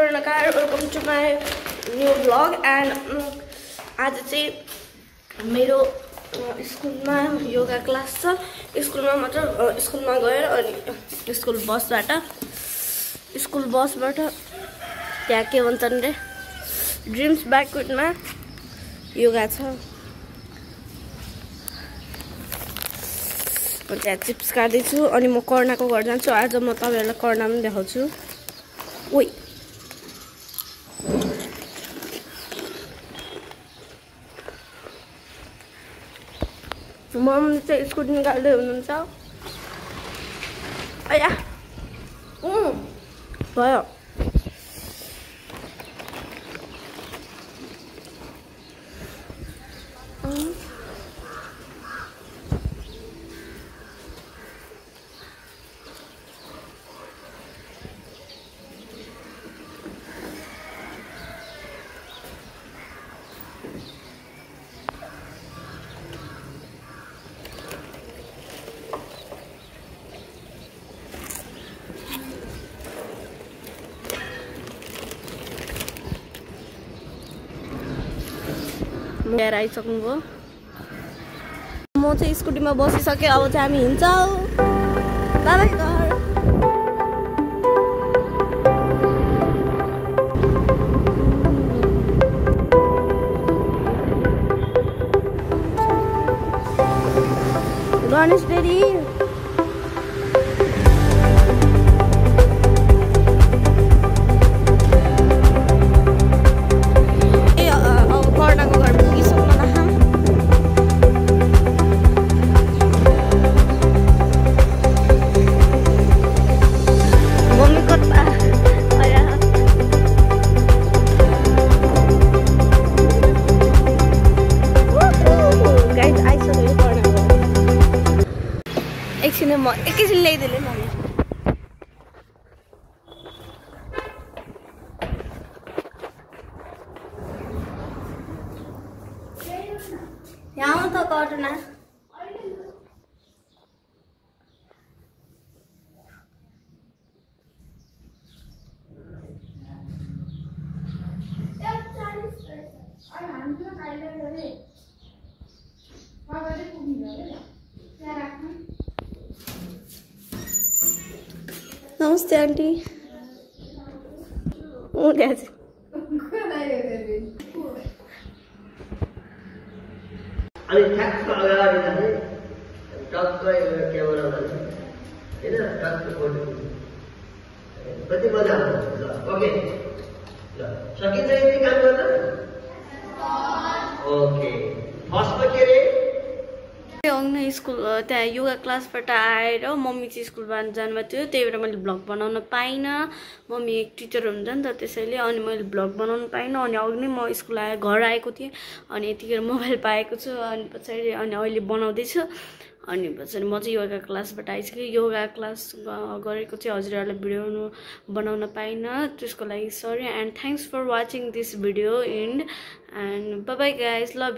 Swarnakar, welcome to my new vlog and आज चाहिँ मेरो स्कुलमा योगा क्लास छ स्कुलमा मतलब स्कुलमा गएर अनि स्कुल बसबाट त्यहाँ के भन्छन् रे ड्रिम्स ब्याकवेटमा योगा छ म त्यहाँ चिप्स खाँदैछु अनि म कर्णाको घर जान्छु आज म तपाईहरुलाई कर्णा पनि देखाउँछु ओइ मम्मी चाहिँ स्कुटी निकाल्दै हुनुहुन्छ आया भयो लिएर आइसक्नुभयो म चाहिँ स्कुटीमा बसिसकेँ अब चाहिँ हामी हिँड्छौँ बाबाई घर गणेश डेरी म एकैछिन ल्याइदिएँ मैले यहाँ त कटना नमस्ते आंटी अनि ठ्याक्क अगाडि जाने टक्क क्यामेरा जाने हैन टक्क फोटो कति मजा आउँछ ल ओके ल सकिन्छ यति काम गर्न ओके फर्स्टमा के रे अग्न स्कुल त्यहाँ योगा क्लासबाट आएर मम्मी चाहिँ स्कुलमा जानुभएको थियो त्यही भएर मैले भ्लग बनाउन पाइनँ मम्मी एक टिचर हुन्छ नि त त्यसैले अनि मैले भ्लग बनाउन पाइनँ अनि अघि नै म स्कुल आएर घर आएको थिएँ अनि यतिखेर मोबाइल पाएको छु अनि पछाडि अनि अहिले बनाउँदैछु अनि पछाडि म चाहिँ योगा क्लासबाट आइसकेँ योगा क्लास गरेको चाहिँ हजुरहरूलाई भिडियो बनाउन पाइनँ त्यसको लागि sorry and thanks for watching this video and bye bye guys love